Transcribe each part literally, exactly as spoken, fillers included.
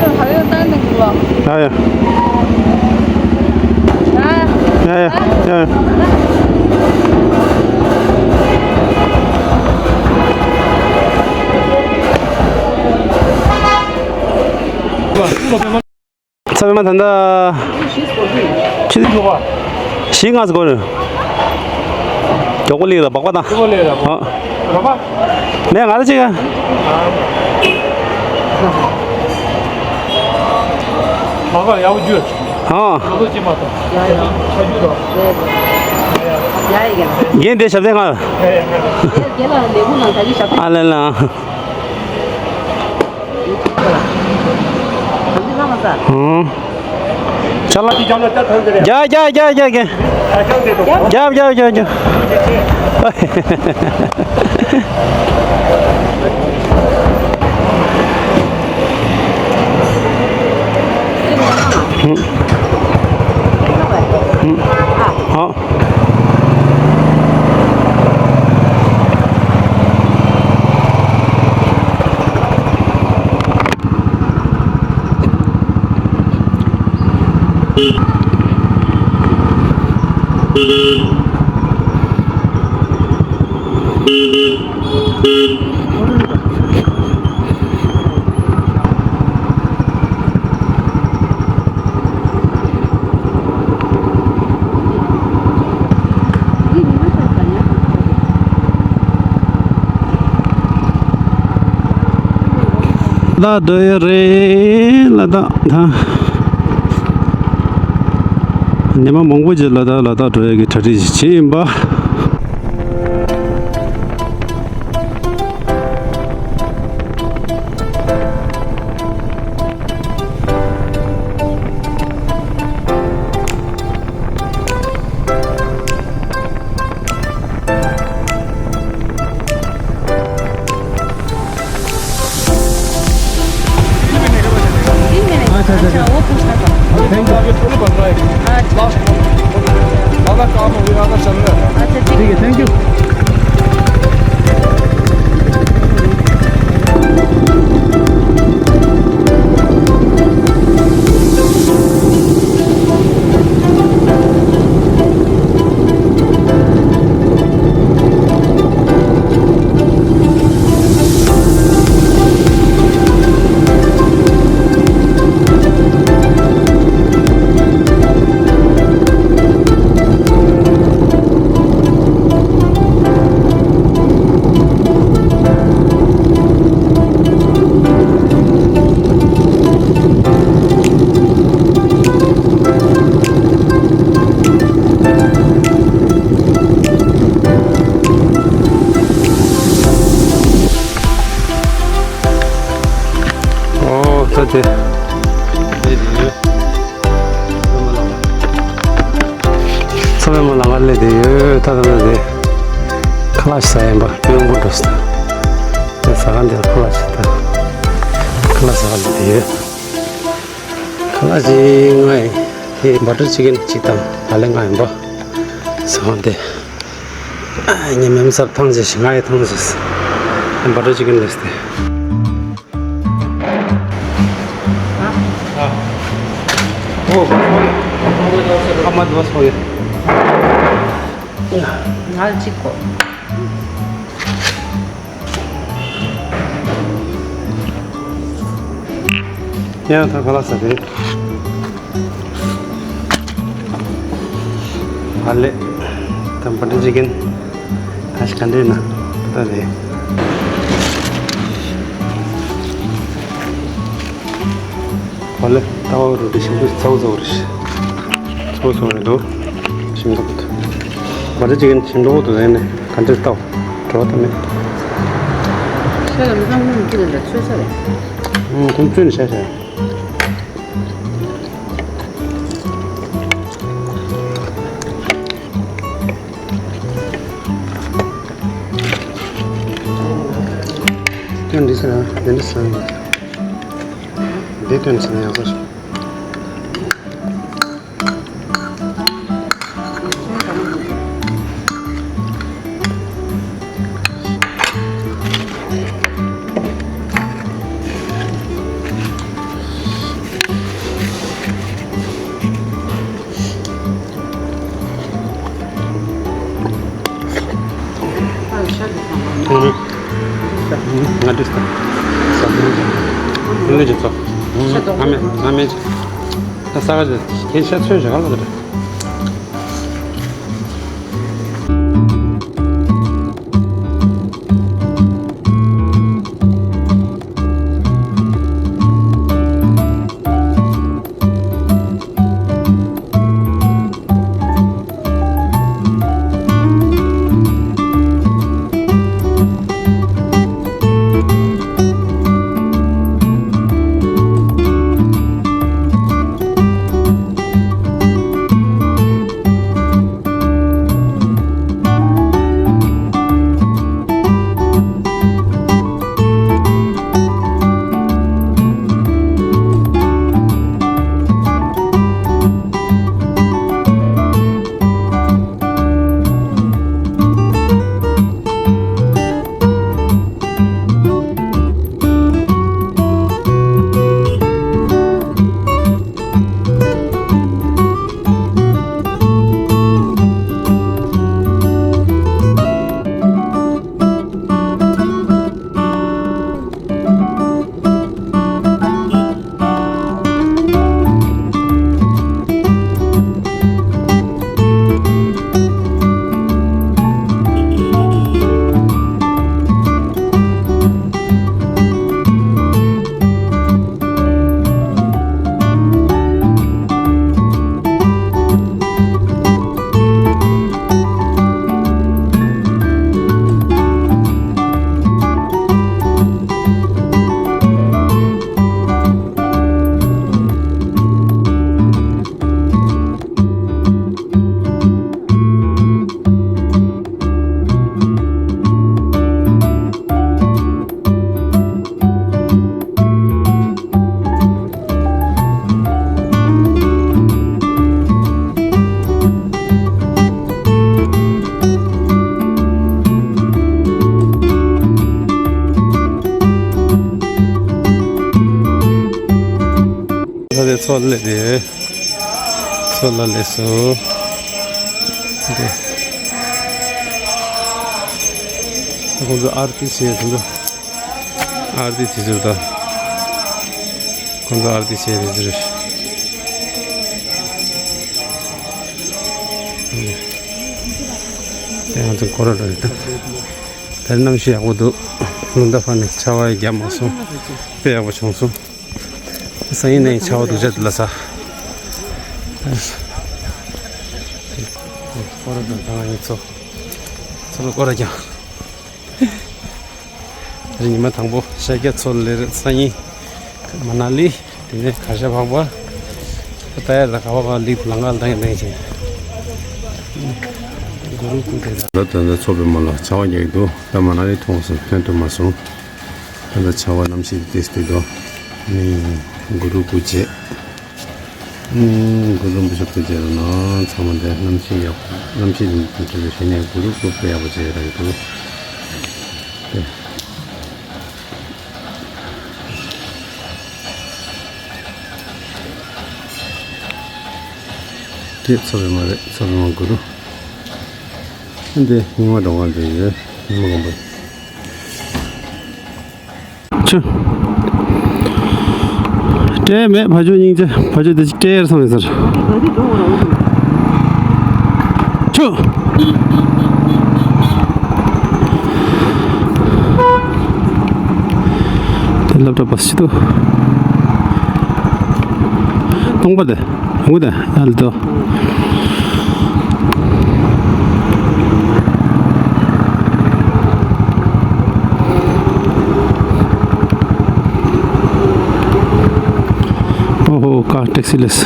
ཡ་ཡ། ཡ་ཡ། ཡ་ཡ། ཚ་བའི་མ་ད་ལྟ་ཁྲི་བཞི་ལྔ་ཙམ་འགོར། མགྱོགས་པོ་སླེབས་ལ་སྦག་སྦག་བཏང་། མགྱོགས་པོ་སླེབས་ལ་སྦག་སྦག་ཨ། རོ་མ། མེད་ང་ར་ཅིག་ཨ། ལག་ཡག་པོ་རྒྱུ། ཨ། ལོ་ལོ་ཅིག་མ་གཏོགས། ཡ་ཡ། ཆ་རྒྱུ་དང་། ཡ་ཡ། རྒན་དེ་ཞབས་བརྟན་ང་། ཡ་ཡ། རྒན་ལགས་ལས་ཁུངས་ནང་ད་གི་ཞབས་བརྟན། ཨ་ལེ་ལེ། ཨ། ཅ་ལག་རྒྱ་རྒྱ་རྒྱ་རྒྱ་རྒྱ་རྒྱ་རྒྱ་རྒྱ་རྒྱ་རྒྱ། ཨ། ལ་དྭགས་སྡོད་ཡ་རེད་ལ་དྭགས་ད། ཉི་མ་མང་པོ་ཅིག་ལ་དྭགས་ལ་དྭགས་འགྲོ་ཡ་གི་གྲ་སྒྲིག་ཅིག་བྱས་ཡིན་པ། अच्छा, अच्छा, अच्छा। Thank you। ठीक है, thank you। ཨོ་ད་དེ། ཚང་མས་མ་ལ་ང་ལས་དེ་ཡོད་ད་ད་ད་དེ། ཁ་ལག་ཟ་ཡིན་པ་དཔོན་པོ་འགྲོ་ས། དེ་ཟ་ཁང་དེར་ཁ་ལག་ཟ་ད། ཁ་ལག་ཟ་ཁང་དེ་དེ་ཡོད། ཁ་ལག་ཟ་ང་ཡི་དེ་བ་ཊར་ཅི་ཀན་གཅིག་དང་ཨ་ལེ་ང་ཡིན་པ། ཟ་ཁང་དེ། ངས་མེ་མི་སར་ཐང་ཆད་ཤི་ང་ཡི་ཐང་ཆད། བ་ཊར་ཅི་ཀན་ལས་དེ། ཨ། ཨ། ཨོ། ཨ་མ་དུ་བ་སོ་ཡ། ང་ལ་གཅིག་གོ། ཡང་ད་ཁ་ལག་ཟ་དེ། ཨ་ལེ། ད་བ་ཊར་ཅི་ཀན། ད་ཞིག་ག་འདྲ་ན། ད་རེད། ཨ་ལེ། ད་བ་རུ་དེ་ཞིམ་པོ་ཚ་བོ་ཚ་བོ་རེད། ཚ་བོ་ཚ་བོ་རེད་འདུག་ཞིམ་འདུག་བ་ཊར་ཅི་ཀན་ཞིམ་འདུག་འདུག་ཡིན་ནས་ག་འདྲ་ལྟ་བ་འགྲོ་བ་ད་མེད། ཤ་ལ་མི་ཚང་མ་མི་ཁྱི་ལ་ཚོད་ཚ་རེད། ཨང་ཁོང་ཚོས་ནས་ཤ་ཤ། སྟོན་འདི་ཟེར་ན་འདི་འདྲ་ཟེར་ན་འདི་སྟོན་ཟེར་ན་ཡག་པོ་ཞིག་ང་འདྲི་ས། ས་ཁུལ་ལས་ཀྱི་ཚོ། ཨ་མེ་ཨ་མེ། ས་ག་ཅི་ཁྱེད་ཤ་ཚོད་བཞག་ལ་རེད། ཚོ་ལས་རེད། ཚོ་ལ་ལས་སོ། དེ། ཁོང་ཚོ་ཨར་ཏི་བྱས། ཁོང་ཚོ་ཨར་ཏི་དེ་ཚོ་ད། ཁོང་ཚོ་ཨར་ཏི་བྱས་རེད་ཟེར། དེ་ང་ཚོ་སྐོར་ར་རེད་ད། དེར་གནམ་གཤིས་ཡག་པོ་འདུག་ལུང་ད་ཕ་ནས་ཆར་པ་ཡང་བརྒྱབ་མ་སོང་། དཔེ་ཡག་པོ་བྱུང་སོང་། སང་ཉིན་ནས་ཆར་པ་འདུག་ཆ་དེ་ལ་ས། སྐོར་ར་དང་ད་ང་ཡིན་ཚོ། ཚོ་ལ་སྐོར་ར་ཀྱང་། དེ་ཉི་མ་དང་པོ་ཤར་རྒྱག་ཚོ་ལེར་སང་ཉིན་མ་ན་ལི། དེ་ནས་གར་ཞ་བག་པ། ད་ཡར་ལ་ག་བ་ག་ལིབ་ལང་ག་ལ་དང་ཡང་ལེན་བྱས། གུ་རུ་སྐུ་དེ་ལ། ད་ད་ཚོ་པའི་མ་ལ་ཆར་པ་རྒྱག་གི་འདུག་ད་མ་ན་ལི་མཐོང་སོང་ཐོན་ཐུབ་མ་སོང་། ད་ད་ཆར་པ་གནམ་གཤིས་དེ་ཏིས་ཏིས་འདུག་ནི་གུ་རུ་སྐུ་བྱས། ཨུམ། གུ་རུ་རིན་པོ་ཆེ་སྐུ་མཇལ་ལ་ན་ཚང་མ་འདི་གནམ་གཤིས་ཡག་པོ། གནམ་གཤིས་འདི་འདྲ་ཞིག་ནས་གུ་རུ་སྐུ་དཔེ་ཡག་པོ་མཇལ་ཡོད་རེད་འདུག་དེ་ཚོ་བའི་མ་རེད། ཚོ་བའི་མ་གུ་རུ། འདི་རྙིང་མ་འགྲོ་ག་འདི་ཡོད། རྙིང་མ་གོམ་པ། ཆུ། སྤྲད་མེད་ཕ་ཇོ་སྙིང་རྗེ། ཕ་ཇོ་དེ་ཅིག་སྤྲད་ཡར་སོང་ཡོད་ཟེར། ཆུ། དེ་སློབ་གྲྭ་བ་སི་ཅི་འདུག་སྟོང་པ་དེ། ཡོང་གི་དེ་ཨ་ལི་དོ། ཨོ་ཧོ། ཀ་ཊེག་སི་ལས།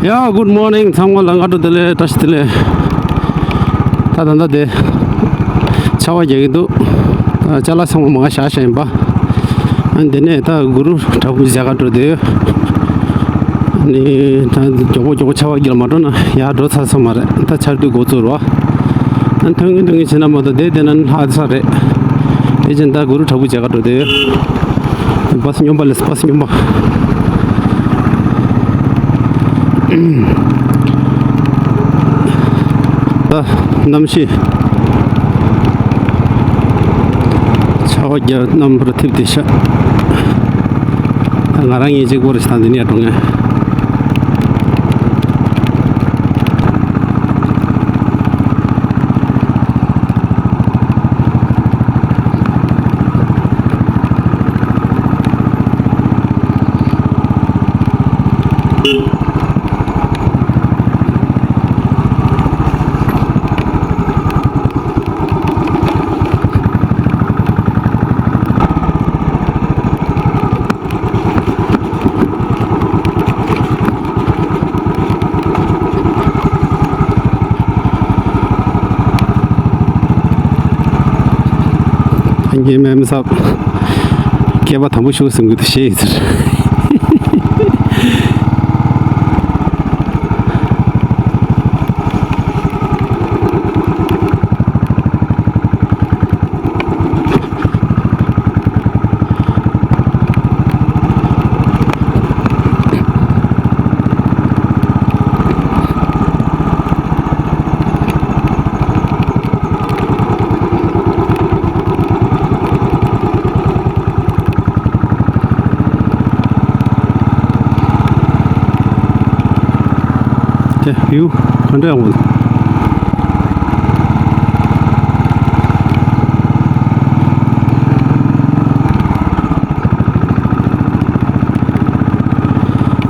ཡ། Good morning། ཚང་མ་ལ་སྔ་དྲོ་བདེ་ལེགས། བཀྲ་ཤིས་བདེ་ལེགས། ད་ད་ལྟ་དེ་ཆར་པ་རྒྱག་གི་འདུག་ཅ་ལག་ཚང་མ་མར་བཞག་བཞག་ཡིན་པ། ཨ་ནི་དེ་ནས་ད་གུ་རུ་བྲག་ཕུག་མཇལ་ག་འགྲོ་བསྡད་ཡོད། ཨ་ནི་ད་མགྱོགས་པོ་མགྱོགས་པོ་ཆར་པ་རྒྱག་ལ་མ་འགྲོ་ན་ཡར་འགྲོ་ཚར་ས་མ་རེད། ད་ཆར་དུས་འགོ་བཙུགས་རེད་པ། ཨ་ནི་ཐོན་གིན་ཐོན་གིན་བྱས་ན་མ་གཏོགས་དེ་བསྡད་ན་ལྷག་ཚར་རེད། དེ་བཞིན་ད་གུ་རུ་བྲག་ཕུག་མཇལ་ག་འགྲོ་བསྡད་ཡོད། བ་སི་སྨྱོན་པ་ལས། བ་སི་སྨྱོན་པ། ད་གནམ་གཤིས་ཆར་པ་བརྒྱབ། གནམ་ཕར་འཐིབས་ཏེ་ཤག་ད་ང་རང་གཉིས་གཅིག་པོ་རེད་ཤག་ད་འདི་ནས་འགྲོ་ངེས། ངའི་མེ་མི་ཚབ་སྐལ་པ་དམ་པོ་ཞུ་ཟིན་གི་འདུག་ཞེས་ཡིན་ཟེར། དེ་བིའུ་ག་འདྲ་ཡག་པོ་འདུག་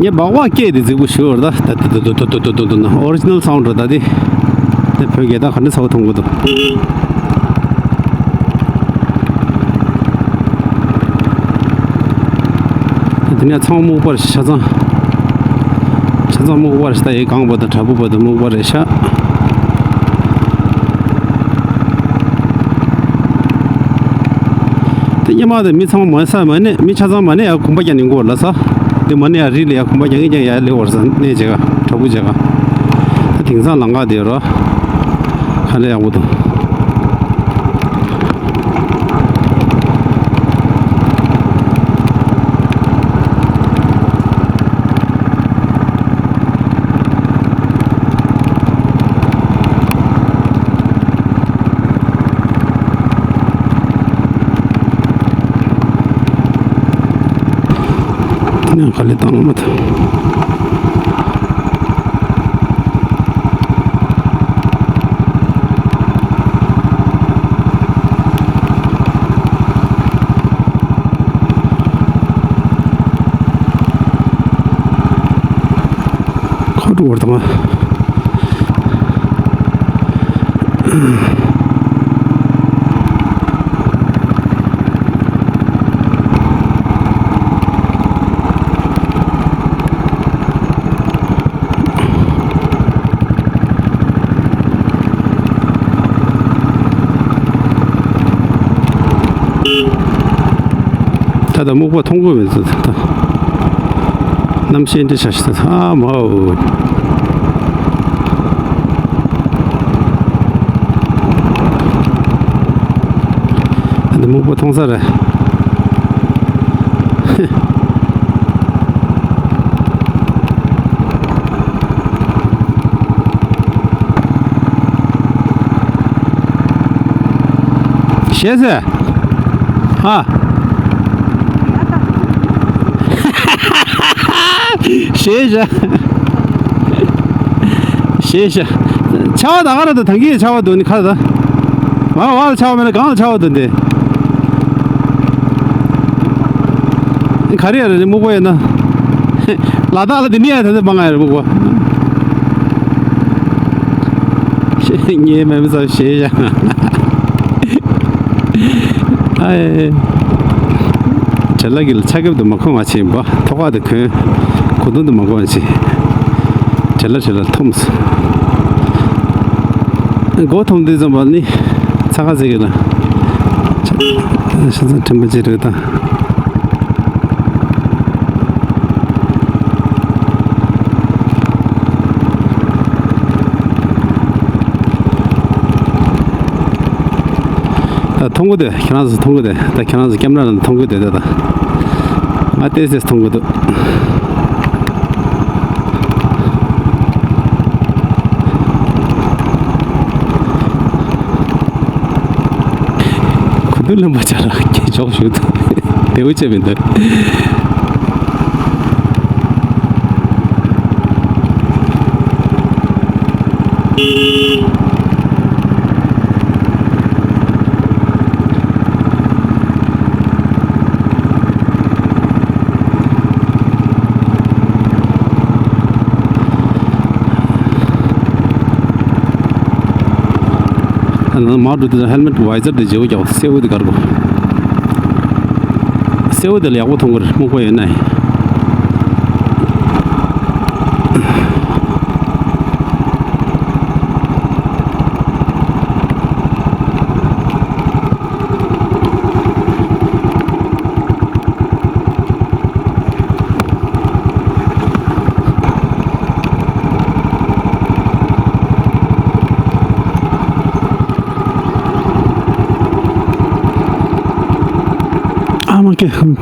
ངས་སྦག་སྦག་སྐད་དེ་རྫིག་པོ་ཞུ་བར་ད་ད་ད་ད་ད་ད་ད་ད་ཨོ་རི་ཇི་ནལ་སའུན་ཌ་རེད། ད་དེ་དེ་བོད་སྐད་ད་ག་འདྲ་ཚ་བོ་མཐོང་གི་འདུག་དེ་ནས་ཚང་སྨུག་པ་རེད་ཤག་ཆ་ཚང་། ཆ་ཚང་སྨུག་པ་རེད་ཤག་ད་ཡི་གངས་པ་དང་བྲག་ཕུག་པ་དང་སྨུག་པ་རེད་ཤག་དེ་སྔོན་མ་དེ་མི་ཚང་མ་མ་ས་མ་ནས་མི་ཆ་ཚང་མ་ནས་ཡར་གོམ་པ་རྒྱག་ནས་འགོར་ལ་ས། དེ་མ་ནས་ཡར་རི་ལ་ཡར་གོམ་པ་རྒྱག་གིན་རྒྱག་ཡར་སླེབས་པར་ས་གནས་བྱེད་ག་བྲག་ཕུག་བྱེད་ག་དེ་དེང་སང་ལམ་ཁ་དེ་རོ། ག་འདྲ་ཡག་པོ་འདུག་དེ་ནས་ག་ལེ་བཏང་མ་ཐུབ། ཁོ་འགྲོ་བར་དང་། ད་ལྟ་སྨུག་པ་མཐོང་གི་མེད་ཚོད་ད། གནམ་གཤིས་འདི་ཆ་ཞིག་ད་ཨ་མའོ། ད་ལྟ་སྨུག་པ་མཐོང་ས་རེད། ཞེས་ཟེར། ཧ། ཞེས་བྱ། ཞེས་བྱ། ཆར་པ་ད་ག་ར་ད་ཐང་གི་ཆར་པ་འདུག་ནི་ཁ་ད། ང་བ་ལ་ཆར་པ་མེད་ན་གང་ལ་ཆར་པ་འདུག་འདི། ག་རེ་ཡ་རེད་སྨུག་པ་ཡོད་ན། ལ་དྭགས་ལ་འདི་ནི་ཡ་ད་ད་མང་ང་ཡ་རེད་སྨུག་པ། ངའི་མེ་མི་ཚ་ཞེས་བྱ། ཨའེ། བྲེལ་ལ་གི་ལ་ཆ་ཁེབས་དུ་མ་ཁོང་བ་ཆེ་བ་ཐོག་ཁ་དུ་གོན། གོ་དུང་དུ་མ་གོན་ཆེ། བྲེལ་ལ་བྲེལ་ལ་འཐོམས། སྒོ་འཐོམས་དུས་ཙམ་པ་ནི་ཚ་ཁ་ཟེར་གི་ལ། ཤ་ཚ་དྲན་པ་ཅི་རེད་ད། ད་མཐོང་གི་འདུག་ཁྱེད་རང་ཚོ་མཐོང་གི་འདུག་ད་ཁྱེད་རང་ཚོ་ཀེམ་ར་ནང་མཐོང་གི་འདུག་ད་ད། ང་ཏོག་ཙམ་མཐོང་གི་འདུག་བློན་པོ་ཆ་ལ་སྐྱེ་ཆོག་ཞུ་དང་། དེ་འུ་ཅེ་མི་འདུག་ཨ་ནི་མར་འགྲོ་དུས་ཧེལ་མེད་ཝའི་ཛར་དེ་བརྗེ་པོ་རྒྱག་སེ་འུ་དེ་གར་གོ། སེ་འུ་དེ་ལ་ཡག་པོ་མཐོང་གི་རེད། སྨུག་པ་ཡོད་ན་ཡིན། ཨ་མ་ཀེ་ཕབ། ད་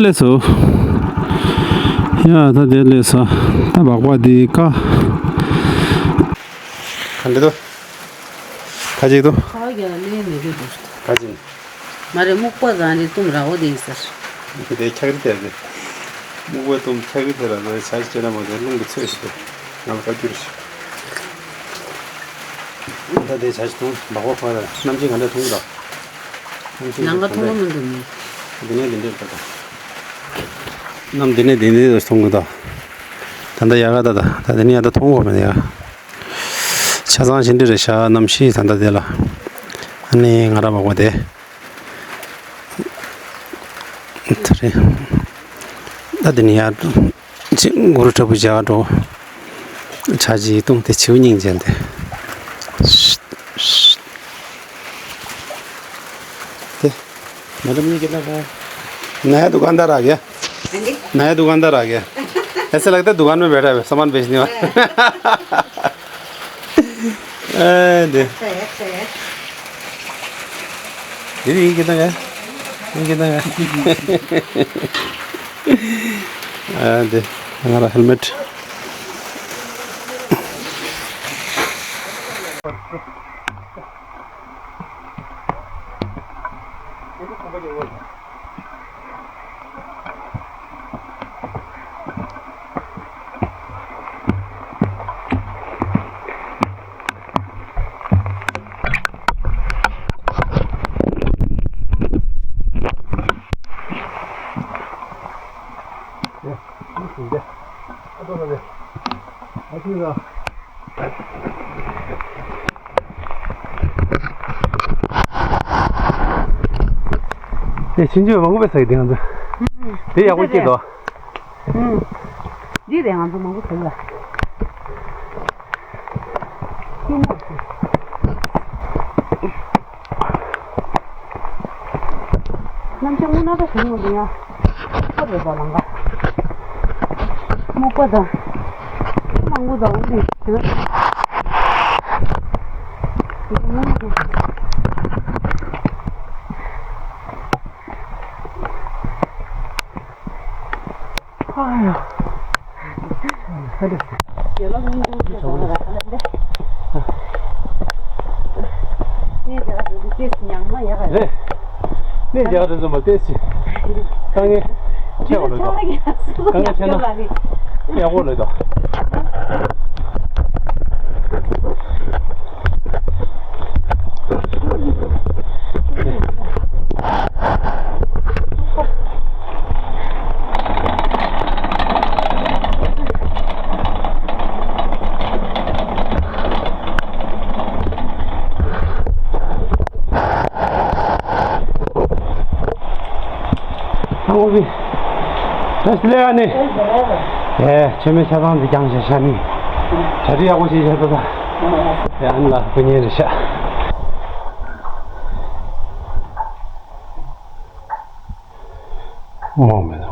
ལས་སོ། ཡ་ད་དེ་ལས་ས། ད་སྦག་སྦག་འདི་ཀ་ག་འདྲ་འདུག་ཁ་ཅིག་འདུག་ཁ་རྒྱ་ལས་མི་དགོས་འདུག་ཁ་ཅིག་མ་རེད། སྨུག་པ་དང་རེད་གཏུམ་ར་བོ་དེ་ཡིན་ཟེར། དེ་འཁྱག་རི་དེ་རེད། སྨུག་པ་གཏུམ་འཁྱག་རི་དེ་ལ་ཟེར་བྱ་ཞིག་བྱས་ན་མ་དེ་རླུང་གི་ཚོས་ཤིག་དེ་ང་ལ་བཀའ་བཀྱོན་ཞིག་ད་དེ་བྱ་ཞིག་འཐུང་། སྦག་སྦག་ཁོ་ན་གནམ་གཤིས་ག་འདྲ་མཐོང་གི་འདུག་གནམ་གཤིས་ལང་ཀ་མཐོང་གི་མི་འདུག་ནི། འདི་ནས་འདི་འདྲས་འདུག་ད། གནམ་འདི་ནས་འདི་འདྲས་མཐོང་གི་འདུག་ད་ལྟ་ཡག་ག་ད་ད་ད་འདི་ནས་ཡག་ད་མཐོང་གི་མེད་ཡ། ཆ་ཚང་ཞིག་འདི་རེད་ཤག་གནམ་གཤིས་ད་ལྟ་དེ་ལ། ཨ་ནི་ང་རང་མག་པ་དེ། དེ་རེད། ད་འདི་ནས་ཡག་ཅིག་གུ་རུ་ཁྲ་བུ་བཞག་འགྲོ། ཆ་ཅིག་བཏུང་སྟེ་བྱིའུ་སྙིང་རྗེ་འདི། དེ། मैडम, ये कितना का है? नया दुकानदार आ गया। हाँ जी। नया दुकानदार आ गया। ऐसा लगता है दुकान में बैठा है सामान बेचने वाला। हाँ। अरे। अच्छा है, अच्छा है। दीदी, ये कितना का है? ये कितना का है? अरे, हमारा हेलमेट। དེ་ཕྱིན་ཆད་མང་པོ་བས་ཟ་གི་དེ་ང་ཚོ། དེ་ཡག་པོ་སྐྱེས་འདུག་ཨུམ། འདི་རེད་ང་ཚོ་མང་པོ་ཟ་གི་ལ། གནམ་གཤིས་སྔོན་ན་ད་ཞིག་མོ་འདི་ཡང་ཁོ་རེད་པ་ལང་ཀ། སྨུག་པ་དང་། མང་པོ་དང་འདི་ཞིག་ན། འདི་སྔོན་ན་ཁོ། ཨ་ཡ། ཨ་ཡ། རེད། གནས་རྒྱ་རེ་ཟུང་མ་བལྟས་ཤིག་དཀའ་ངལ་ཆེ་བ་ལོས་དང་། དཀའ་ངལ་ཆེ་ན་ཡག་པོ་ལོས་དང་། ཨ་ཁུ་བི། ད་སི་ལེ་ཨ་ནི། ཨེ། ཆེ་མེད་ཆ་ཚང་འདི་ཀྱང་ཤ་ཤ་ནི། བྱ་སྤྲེལ་ཡག་པོ་ཞིག་བྱ་ད་ད། ཡ་ཨ་ནི་ལ་བུ་ཉེ་རེ་ཤ། མོ་མེད་ན།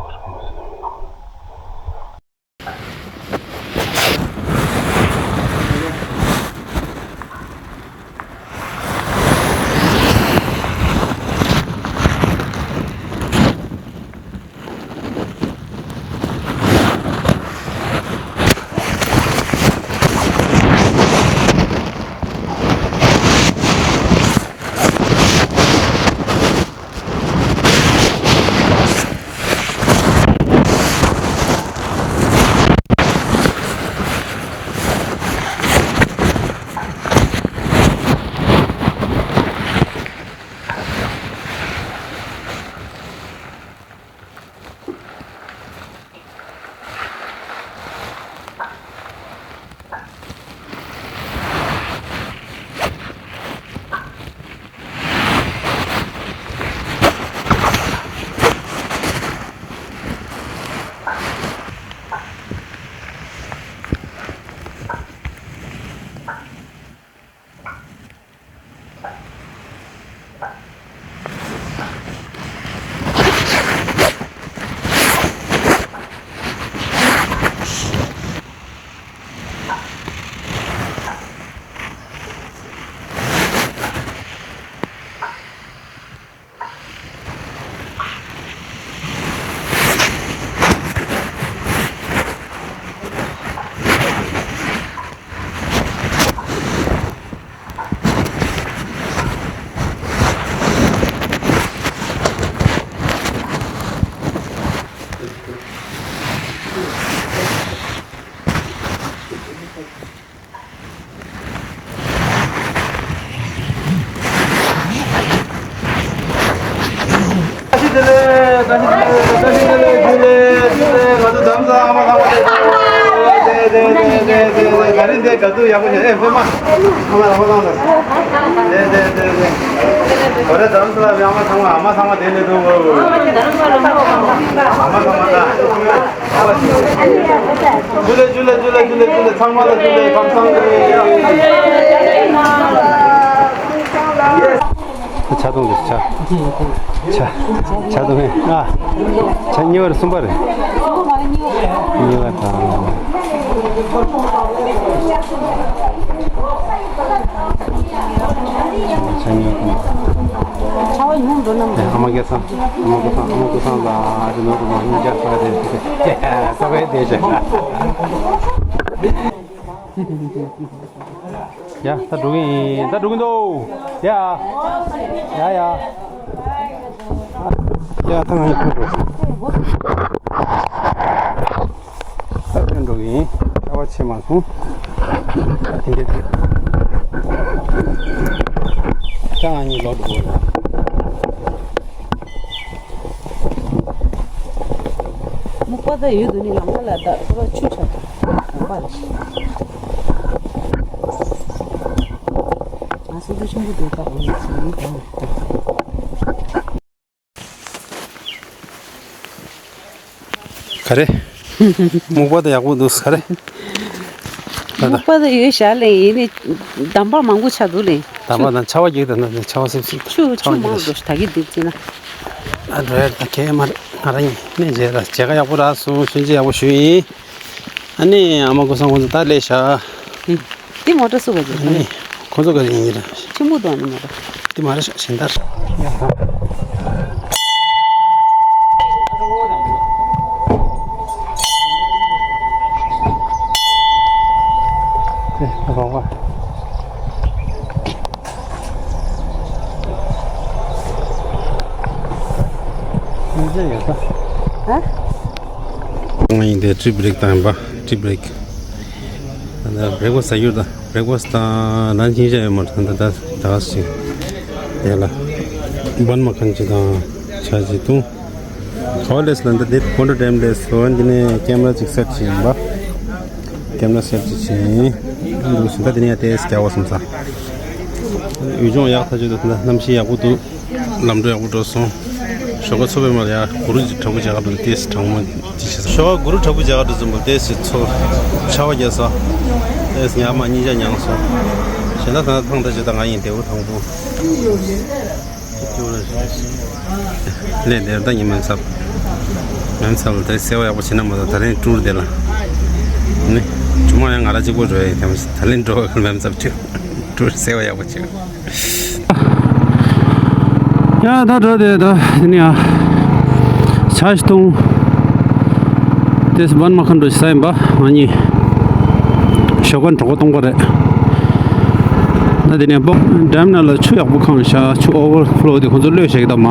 ཆ་གཏོང་གི་ཆ། ཆ། ཆ་གཏོང་གི་ཨ། ཆ་གཉིས་པ་རེད། གསུམ་པ་རེད། གཉིས་པ་དང་། ཆ་གཉིས་པ་དང་། ཨ་མ་སྐལ་བཟང་། ཨ་མ་སྐལ་བཟང་། ཨ་མ་སྐལ་བཟང་ལ་ཨ་ཅེ་ནོར་བུ་མ་ཡིན་ཀྱང་ས་རེད། ས་བའི་དེ་བྱས། ཡ། ད་འགྲོ་གི་ཡིན། ད་འགྲོ་གི་འདུག་ཡ། ཡ་ཡ། ཡ། ད་ང་ཡི་ཐུག་འགྲོ། ད་ཐོན་འགྲོ་གི་ཡིན། ཆར་པ་ཆེ་མ་སོང་། དེ་འདྲ་དེ། ད་ང་གཉིས་ལོག་འགྲོ་གི་ཡིན། སྨུག་པ་ད་ཡོད་དུ་ནི་ལམ་ཁ་ལ་ད་ཁོ་ར་ཆུ་ཆགས་འདུག་ལམ་པ་ལ། ང་སུ་དུ་ཆུང་གུ་དུ་ད་འོང་ཟེར་ནི་ད། ག་རེ། སྨུག་པ་ད་ཡག་པོ་འདུག་ག་རེ། ད་ད། སྨུག་པ་ད་ཡོད་ཤག་ལེ། ཡིན་ནི་འདམ་པ་མང་པོ་ཆགས་འདུག་ལེ། འདམ་པ་དང་ཆར་པ་རྒྱག་དང་ན་ཆར་པ་སིབ་སིབ། ཆུ་ཆུ་མང་པོ་འདུག་ད་གི་འདི་བརྩིས་ན། ཨ་འགྲོ་ཡ། ད་གས་མ་རེད། ང་རང་ཡིན་ནས་མཇལ་ད་མཇལ་ཁ་ཡག་པོ་རག་སོང་། ཞུ་རྒྱུ་ཡག་པོ་ཞུ་ཡིན། ཨ་ནི་ཨ་མ་ཀུན་བཟང་ཁོང་ཚོ་ད་སླེབས་ཤག་ཨ་ནི་ཁོང་ཚོ་ག་རེ་ཡིན་གྱི་རེད། ཆེན་པོ་དང་ཨ་ནི་མ་རེད། འདི་མ་རེད་ཤག་གཞན་དག་རེད། ང་ཡིན་དེ་ཏི་བྷི་རེག་བཏང་ཡིན་པ། ཏི་བྷི་རེག་ད་བྷི་རེག་ཕ་སི་ཟ་རྒྱུ་ད། བྷི་རེག་ཕ་སི་དང་ལན་ཆི་ཡིན་ཡོད་མ་རེད། ད་ད་ད་ཞིག་དེ་ལ་བན་མ་ཁན་ཅིག་དང་ཆ་ཅིག་བཏུང་། ཁོ་ལེས་ལ་འདི་འདི་ཀོན་ཌོ་ཌེམ་ལེས་སོ། འདི་ནས་ཀེམ་ར་ཅིག་སེཊ་བྱས་ཡིན་པ། ཀེམ་ར་སེཊ་ཅིག་བྱས་ཡིན། འདུག་ཟིན་ད་འདི་ནས་ཡ་ཏེས་རྒྱག་བ་སོང་ས། ཡུལ་ལྗོངས་ཡག་ཐག་ཆོད་འདུག་ད་གནམ་གཤིས་ཡག་པོ་འདུག་ལམ་འགྲོ་ཡག་པོ་འགྲོ་སོང་། ཞོགས་ཀ་ཚོ་པའི་མར་ཡ་གུ་རུ་གྲོགས་པོ་མཇལ་ཁ་འགྲོ་ཏེས་གྲང་མོ་ཅི་བྱེད་སོང་། ཞོགས་ཀ་གུ་རུ་གྲོགས་པོ་མཇལ་ཁ་འགྲོ་ཙམ་པོ་ཏེས་ཚོ་ཆར་པ་རྒྱག་སོང་། ཏེས་ཉག་མ་གཉིས་ཆ་མྱངས་སོང་། གཞན་དག་ད་ཐང་ད་བྱེད་ད་ང་ཡིན་དེའུ་དང་པོ། ལས་དེར་ད་ཉི་མ་ཚབ། མེམ་ཚབ་ལ་དེ་སེ་བ་ཡག་པོ་བྱེད་ན་མ་གཏོགས་ད་རིང་ཊུར་དེ་ལ། ནི། ཇུ་མ་ཡང་ང་ར་གཅིག་པོ་འགྲོ་ཡ་ཡིན། དེ་མ་ད་ལན་འགྲོ་བ་མེམ་ཚབ་ཊུར་ཊུར་སེ་བ་ཡག་པོ་བྱེད། ཡ་ད་འགྲོ་དེ་ད་དེ་ནི་ཡ། ཆ་ཞིག་ཐུང་། དེ་སི་བན་མ་ཁན་འགྲོ་ཞིག་ས་ཡིན་པ་ང་གཉིས། ཞོགས་པ་གྲོགས་པོ་སྟོང་པ་རེད། ད་དེ་ནས་པོ་ཌེམ་ནང་ལ་ཆུ་ཡག་པོ་གང་ཤག་ཆུ་ཨོ་ཝར་ཕ་ལོ་དེ་ཁོང་ཚོ་གློད་བཞག་གི་ད་མ།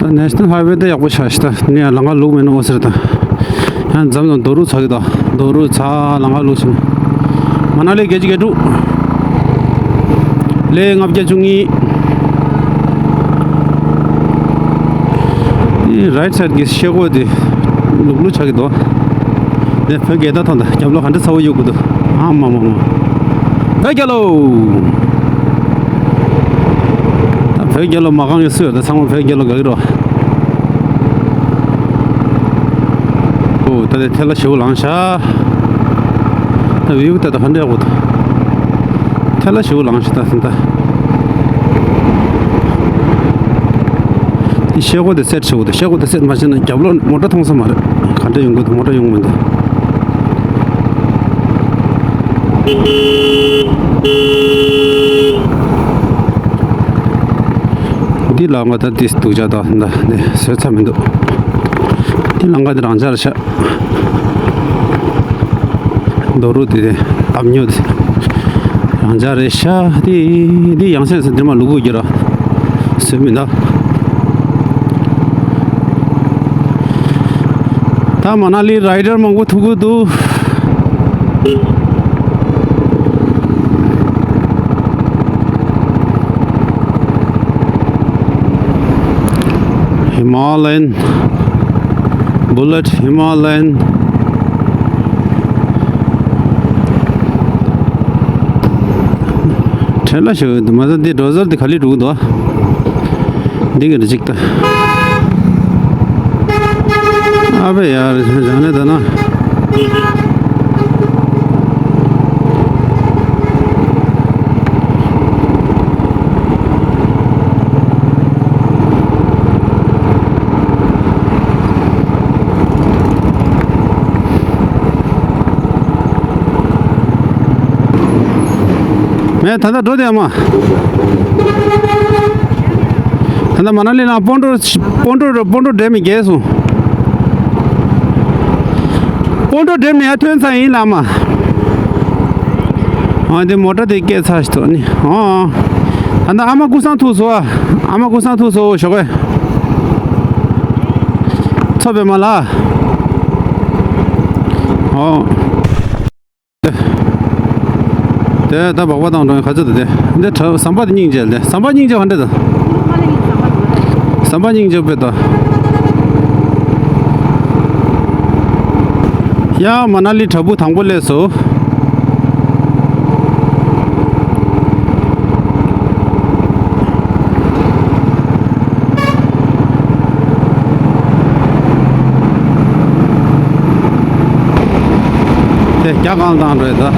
ད་ནེ་ཤ་ནལ་ཧའི་ཝེ་ད་ཡག་པོ་ཤག་ཤི་ད་ནི་ཡང་ལམ་ཁ་ལུག་མེད་ན་ཨོ་ཟེར་ད། ཡང་འཛམ་དང་རྡོ་རུག་ཚ་གི་ད། རྡོ་རུག་ཚ་ལམ་ཁ་ལུག་སོང་། མ་ན་ལི་བརྒྱད་ཅུ་གྱ་དྲུག་ལས་ལྔ་བརྒྱ་བཅུ་གཉིས། ཨེ་རའིཊ་སའིཌ་གི་ཤེལ་སྒོ་དེ་ལུག་ལུག་ཆགས་ཀྱི་འདུག་དེ་བོད་རྒྱལ་དར་མཐོང་དང་རྒྱབ་ལོགས་ག་འདྲ་ཚ་བོ་གཡུག་གི་འདུག་ཨ་མ་མ་མ། བོད་རྒྱལ་ལོ། ད་བོད་རྒྱལ་ལོ་མ་གང་ཡོད་སུ་ཡོད། ད་ཚང་མ་བོད་རྒྱལ་ལོ་དགའ་གི་རོ། ཨོ་ད་དེ་ཐལ་ལ་ཞེ་པོ་ལངས་ཤག་ད་བིའུ་ད་ད་ཧ་འདྲ་ཡག་པོ་འདུག་ཐལ་ལ་ཞེ་པོ་ལངས་ཤག་ད་ད། དེ་ཤེལ་སྒོ་དེ་སེཊ་བྱེད་དགོས་འདུག་ཤེལ་སྒོ་དེ་སེཊ་མ་བྱས་ན་རྒྱབ་ལོགས་མོ་ཊ་མཐོང་ས་མ་རེད། ག་འདྲ་ཡོང་གི་འདུག་མོ་ཊ་ཡོང་མི་འདུག་འདི་ལ་ང་ད་འདི་སྡུག་ཅག་ད་ད་འདི་བཟོས་ཚར་མི་འདུག་འདི་ལ་ང་འདི་རང་འཇགས་རེད་ཤག་རྡོ་རུག་དེ་ལྡབ་ཉོ་དེ་རང་འཇགས་རེད་ཤག་འདི་འདི་ཡང་སེམས་སུ་འདི་མ་ལུ་གུ་གྱུར་ར་བཟོས་མི་འདུག་ད་མ་ན་ལི་རའི་ཌར་མང་པོ་ཐུག་གི་འདུག Himalayan, Bullet Himalayan. ཁྲེལ་ལ་ཞིག་འདུག་མ་ཟད་འདི་ཌོ་ཟར་འདི་ག་ལེར་འགྲོ་གི་འདུག་འདི་གི་འདི་གཅིག་ལྟ། ཨ་བེ་ཡར་བྱང་ནས་ད་ན། མེད། ད་ལྟ་འགྲོ་དེ་ཨ་མ། ད་ལྟ་མ་ན་ལི་ལ་སྤོན་ཊོ་སྤོན་ཊོ་སྤོན་ཊོ་འགྲེམས་མི་རྒྱལ་སོང་། སྤོན་ཊོ་འགྲེམས་ནས་ཡར་ཐོན་ཚར་ཡིན་ལ་ཨ་མ། ཨ་འདི་མོ་ཊ་དེ་སྐད་ཚར་ཞིག་ཐོག་ནི་ཨ། ད་ལྟ་ཨ་མ་ཀུ་སང་ཐུག་སོ། ཨ་མ་ཀུ་སང་ཐུག་སོ་ཞོགས་གས། ཚོ་པའི་མ་ལ། ཨོ། དེ་ད་སྦག་སྦག་བཏང་འགྲོ་ཡིན་ཁ་ཚོད་དུ་དེ། འདི་ཁྲ་ཟམ་པ་དེ་སྙིང་རྗེ་ལ་དེ་ཟམ་པ་སྙིང་རྗེ་ག་འདྲ་དང་། ཟམ་པ་སྙིང་རྗེ་དཔེ་དང་། ཡ་མ་ན་ལི་བྲག་ཕུག་དང་པོ་སླེབས་སོ། དེ་རྒྱ་གང་བཏང་རེད་ད།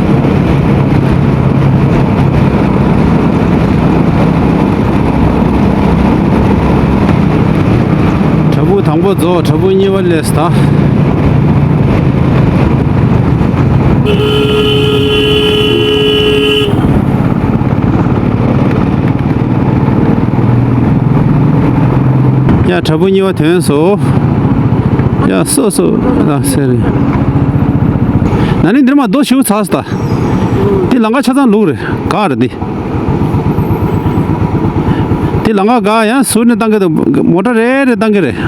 བྲག་ཕུག་དང་པོ་རྫོགས། བྲག་ཕུག་གཉིས་པ་སླེབས་ད། ཡ་བྲག་ཕུག་གཉིས་པ་ཐོན་སོ། ཡ་སོ་སོ་ལ་སེ་རེད། ན་ནིང་འདིར་མ་རྡོ་ཞིག་ཚར་སོང་ད། འདི་ལམ་ཁ་ཆ་ཚང་ལུག་རེད་ག་རེད་འདི། འདི་ལམ་ཁ་ག་ཡང་ཟུར་ནས་བཏང་གི་འདུག་མོ་ཊ་རེ་རེ་བཏང་གི་རེད།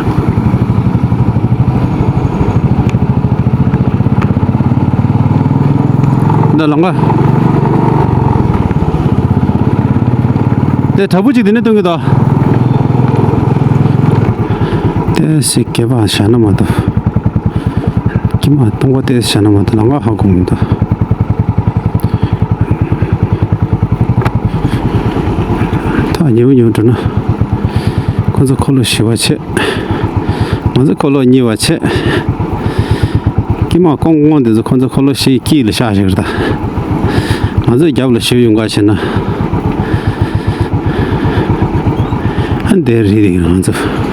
འདི་ལམ་ཁ། དེ་བྲག་ཕུག་ཅིག་དེ་ནས་སྟོན་གི་འདུག་དེ་ཞིག་སྐེད་པ་བཞག་ན་མ་གཏོགས། ཀྱི་མ་གཏོང་བ་དེ་བཞག་ན་མ་གཏོགས་ལམ་ཁ་ཧ་གོ་མི་འདུག་ད་ཉེ་བོ་ཉེ་བོ་འགྲོ་ན། ཁོ་ཚོ་འཁོར་ལོ་བཞི་པ་བྱས། ང་ཚོ་འཁོར་ལོ་གཉིས་པ་བྱས། ཀྱི་མ་ཀོང་ཀོང་དེ་ཚོ་ཁོ་ཚོ་འཁོར་ལོ་བཞི་དཀྱིལ་ལ་བཞག་བཞག་རེད་ད། ང་ཚོ་རྒྱབ་ལ་བཞུད་ཡོང་ག་བྱས་ན། ཨ་འདིར་རེད་འདུག་ང་ཚོ།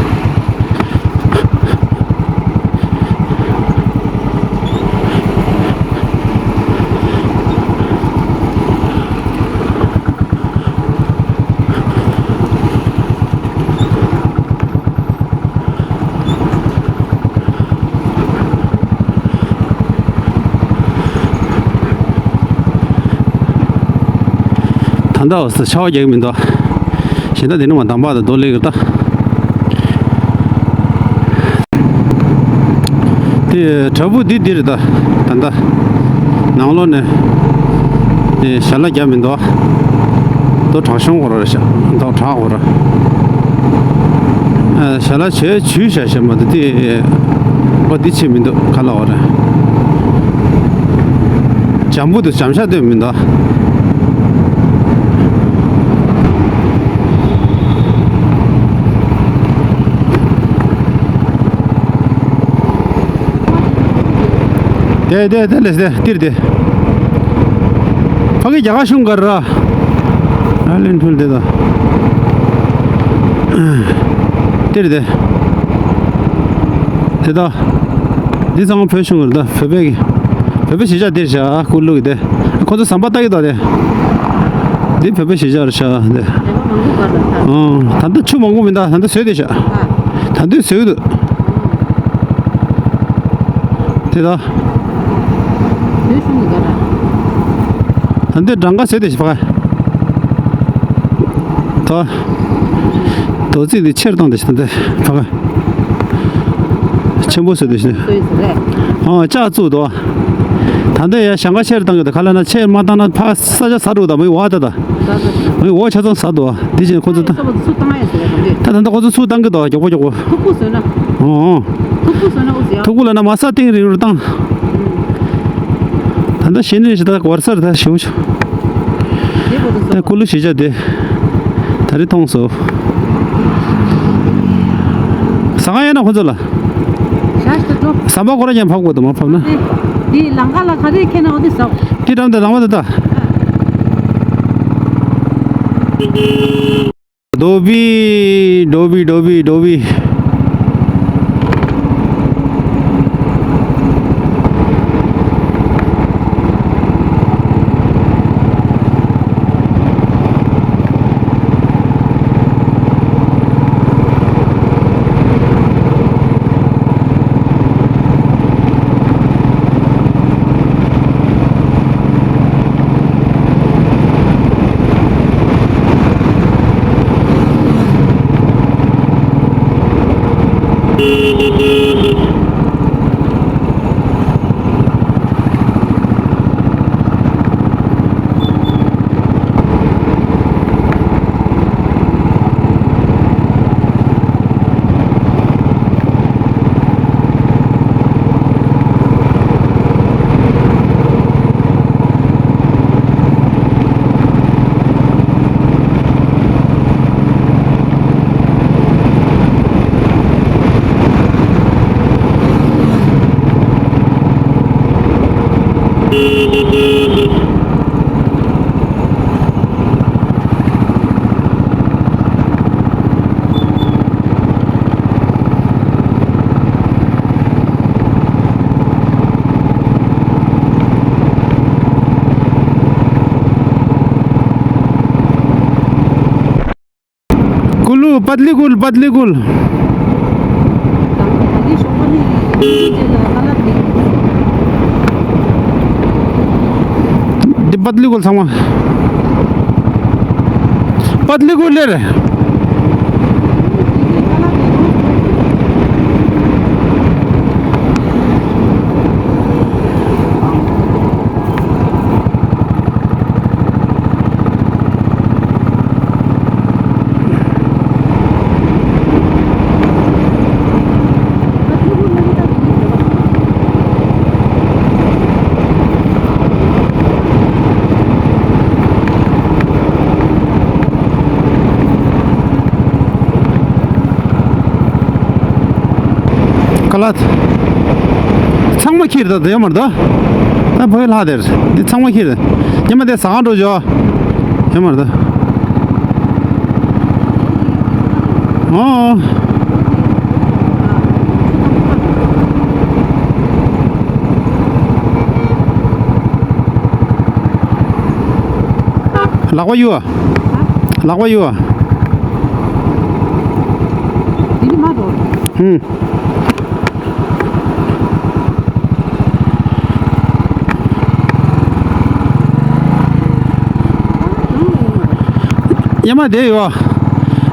ད་ལྟ་འོ་ས་ཆར་པ་རྒྱག་གི་མི་འདུག་གཞན་དག་དེ་ནི་མ་དམ་པ་དང་རྡོ་ལེགས་ཀྱི་ལྟ། དེ་བྲག་ཕུག་འདི་འདིར་ད་ད་ད་ནང་ལོགས་ནས་དེ་ཞལ་ལག་བརྒྱབ་མི་འདུག་རྡོ་བྲག་གཞོང་འོ་ར་ཤ་རྡོ་བྲག་འོ་ར། ཞལ་ལག་བྱས་བྱུས་བྱ་ཞེས་མ་འདུག་དེ་པ་འདི་ཆེ་མི་འདུག་ག་ལ་འོ་ར། འཇམ་པོ་འདུག་འཇམ་ཤ་སྟོན་མི་འདུག་དེ་དེ་དེ་ལས་དེ་ཏིར་དེ། ཕ་གི་རྒྱ་གར་གཞུང་གར་ར། ཨ་ལེན་ཐུལ་དེ་ད། ཏིར་དེ། དེ་ད། འདི་ཚང་མ་བོད་གཞུང་གར་ད་བོད་པའི་གི། བོད་པའི་གཞིས་ཆགས་འདིར་བཞག་ཀུ་ལུ་གི་དེ། ཁོ་ཚོ་ཟམ་པ་ལྟ་གི་ད་དེ། འདི་བོད་པའི་གཞིས་ཆགས་རེད་ཤག་དེ། ཨང་། ད་ལྟ་ཆུ་མང་པོ་མི་འདུག་ད་ལྟ་ཟོས་དེ་ཤག་ད་དུས་ཟོས་འདུག་དེ་ད། ད་འདི་གྲངས་ཀ་ཟོས་དེ་ཤག་ཕ་ག་ད། རྡོ་རྩིག་འདི་ཆེར་བཏང་དེ་ཤག་ད་འདི་ཕ་ག་ཆེན་པོ་ཟོས་དེ་ཤག་ཨང་། ལྕགས་བཙུགས་འདུག་ད་ལྟ་ཡ་ཞང་ཁ་ཆེར་བཏང་གི་འདུག་ག་ལ་ན་ཆེར་མ་བཏང་ན་ཕ་ས་ཆ་ཟ་འགྲོ་ད་མི་བ་ད་ད། མི་འོ་ཆ་ཚང་ཟ་འདུག་དེ་བཞིན་ཁོ་ཚོ་ད། ད་ད་ལྟ་ཁོ་ཚོ་ཚུར་བཏང་གི་འདུག་མགྱོགས་པོ་མགྱོགས་པོ། ཐུག་པོ་ཟོས་ན། ཨོ་ཨོ། ཐུག་པོ་ཟོས་ན་ཨོ་ཟེར་ཡ། ཐུག་པོ་ལ་ན་མ་ས་སྟེང་རིང་རུ་བཏང་། ད་ལྟ་ཞེ་ནི་ཞེ་ད་བར་སར་ད་ཞེའུ་ཆུ། དེ་ཁོ་ཚོ་ད་ཀུ་ལུ་ཞེ་བྱ་དེ། ད་རེ་མཐོང་སོ། ཟ་ཁང་ཡོད་ན་ཁོ་ཚོ་ལ། ཞག་ཞིག་ཏུ་འགྲོ། ཟམ་པ་ཁོ་ར་ཀྱང་ཕབ་དགོས་འདུག་མ་ཕབ་ན། དེ་དེ་ལང་ཀ་ལ་ག་རེ་ཁྱེར་ན་འོ་དེ་ཟ། དེ་འགྲམ་དུ་ལང་བ་དེ་ད། རྡོ་སྦིས། རྡོ་སྦིས། རྡོ་སྦིས། རྡོ་སྦིས། ཀུ་ལུ། པད་ལི་ཀུལ། པད་ལི་ཀུལ། འདི་པད་ལི་ཀུལ་ཚང་མ། པད་ལི་ཀུལ་ལེར། ཀ་ལ། ཚང་མ་ཁྱེར་ད་དེ་ཡོད་མ་རེད་ད། ད་བོད་ལྷ་དེར་འདི་ཚང་མ་ཁྱེར། ཉི་མ་དེ་ཟ་ཁང་འགྲོ་འཇོག་ཡོད་མ་རེད་ད། ཨོ། ལག་པ་གཡུག་ལག་པ་གཡུག་དེ་ནི་མ་འགྲོ། ཧུམ། ཡ་མ་དེ་ཡོ།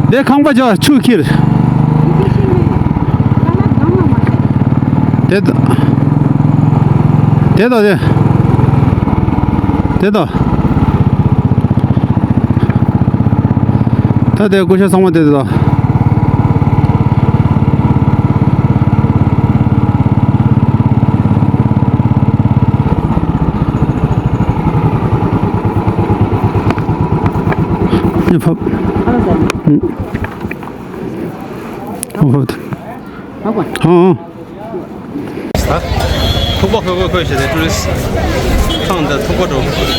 དེ་ཁང་པ་ཅོ་ཆུ་ཁྱེར། དེ་དོ། དེ་དོ་དེ། དེ་དོ། ད་དེ་སྐུ་ཞབས་ཚང་མ་དེ་དོ། ཕབ། ཕབ་ཕབ། ཨང་། ཐུག་པ་ཁོས་ཁོས་ཁོས་བྱས་ཏེ་ཊུ་རི་སི་ཁང་དང་ཐུག་པ་འགྲོ། ཐུག་པ་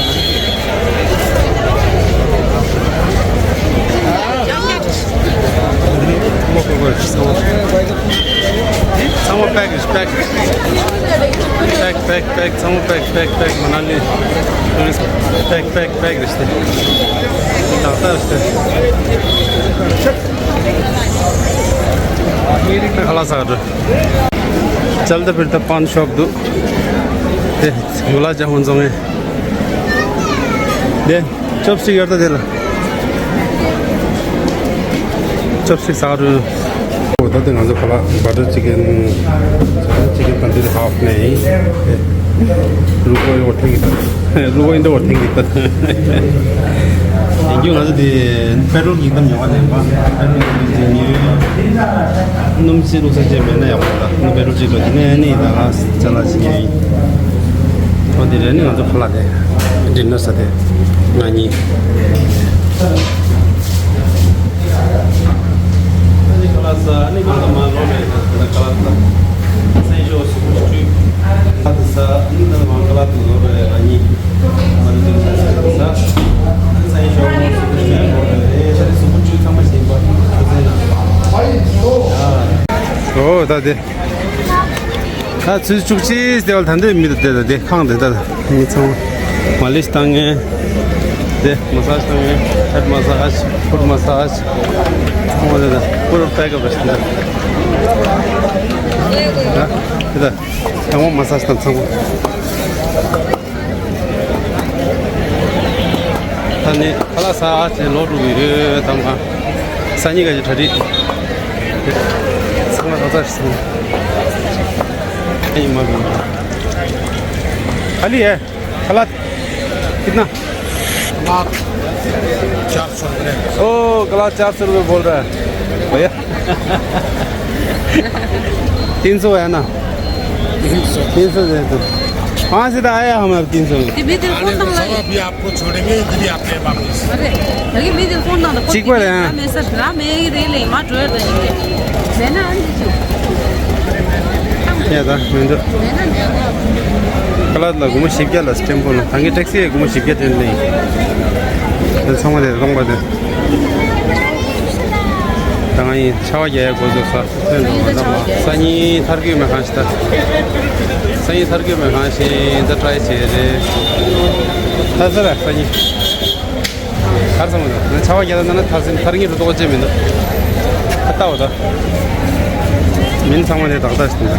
ཁོས་ཁོས་བྱས་ཚང་མ། ཚང་མ་པེག་རེད་པེག། པེག་པེག་པེག་ཚང་མ་པེག་པེག་པེག་པེག་མ་ན་ལི་ཊུ་རི་སི་པེག་པེག་པེག་རེད་ཤག་ད་ལྟ་རེད་ཤག་ཁ་ལག་ཟ་ག་འགྲོ། चलते फिरते पान शॉप འདུག་དེ་गुलाब जामुन བཙོང་ངེ། དེ་ཅོབ་སི་ཊིག་ཡོད་ད་དེ་ལ། ཅོབ་སི་ཊིག་ཟ་ག་འགྲོ། ཨོ་ད་དེ་ང་ཚོ་ཁ་ལག་བ་ཊར་ཅི་ཀན། བ་ཊར་ཅི་ཀན་ཏན་དུ་རི་ཧཱཕ་ནས་ཡིན། 如果有我听一个，如果有我听一个。 ཡིན་རྒྱུ་ང་ཚོ་དེ་པེ་ཊྲོལ་གྱི་གཏམ་ཉོ་བ་ནས་པ། པེ་ཊྲོལ་གྱི་གཏམ་ཉོས། སྣུམ་ཅིག་བླུགས་ས་ཅིག་མེད་ན་ཡག་པོ་རེད། སྣུམ་པེ་ཊྲོལ་ཅིག་བླུགས། དེ་ནས་ནི་ད་ང་ཅ་ལག་ཅིག་ཉོས་ཡིན། འོ་དེ་རེད། ནི་ང་ཚོ་ཕ་ལ་དེ་ཌི་ནར་ཟ་དེ་ང་གཉིས། ཨོ་ད་དེ། ད་ཚོད་བཅུ་གཅིག་དེ་བ་ད་འདི་མི་དེ་དེ་ཁང་དེ་ད་མི་ཚང་མ་ལིཤ་བཏང་ངེ། དེ་མ་སཱཇ་བཏང་ངེ། ཧེཌ་མ་སཱཇ། ཕུཊ་མ་སཱཇ། ཚང་མ་དེ་ད་པུ་ར་པེག་ཨབ་རེད་ད། ད་དེ་ད་ཚང་མ་མ་སཱཇ་དང་ཚང་མ། ད་ནི་ཁ་ལག་ཟ་ཅེས་ལོག་འགྲོ་གི་ཡོད། ད་མ་སང་ཉིན་ག་ཅིག་གྲ་སྒྲིག་ཚང་མ་རོགས་ཚ་ཞིག་སོང་། ཨེ་ཡིན་མ་གི། खाली है। कला कितना? कला चार सौ रुपये। ओ, कला चार सौ रुपये बोल रहा है भैया। तीन सौ है ना? तीन सौ। तीन सौ दे दो। कहाँ से तो आया हम अब तीन सौ में? ये भी तेरे फोन नंबर है। अभी आपको छोड़ेंगे, इधर ही आपके वापस। अरे, लगे भी तेरे फोन नंबर। ठीक बोले हैं। मैं सर, मैं ही रे ले, मार ड्राइवर दे। मैं ना आने दीजिए। ཡ་ད་མི་འདུག་ཀ་ལ་ལ་སྒོར་མོ་བཞི་བརྒྱ་ལ་སི་ཊེམ་པོ་ལ། ད་ངས་ཊེག་སི་ཡི་སྒོར་མོ་བཞི་བརྒྱ་སྤྲད་ནས་ཡིན། ཚང་མ་དེ་སྟོང་པ་དེ། ད་ང་ཡིན་ཆར་པ་རྒྱག་ཡ་འགོ་ཚུགས་ས། ཐོན་འགྲོ་བ་ན་མ། སང་ཉིན་ཐར་གོས་མེད་གང་ཞིག་ད། སང་ཉིན་ཐར་གོས་མེད་གང་ཞིག་འདི་ཊ་རའི་བྱེད་རེད། ད་ཟེར་ར་སང་ཉིན། གར་སོང་མི་འདུག་ང་ཆར་པ་རྒྱག་ད་ན་ན་ཐར་སེམས་ཐར་ངེས་རུ་ཏོག་ཅེས་མི་འདུག་ད་ལྟ་བ་ད། མིན་ཚང་མ་དེ་ཏག་ཏག་ཞིག་འདུག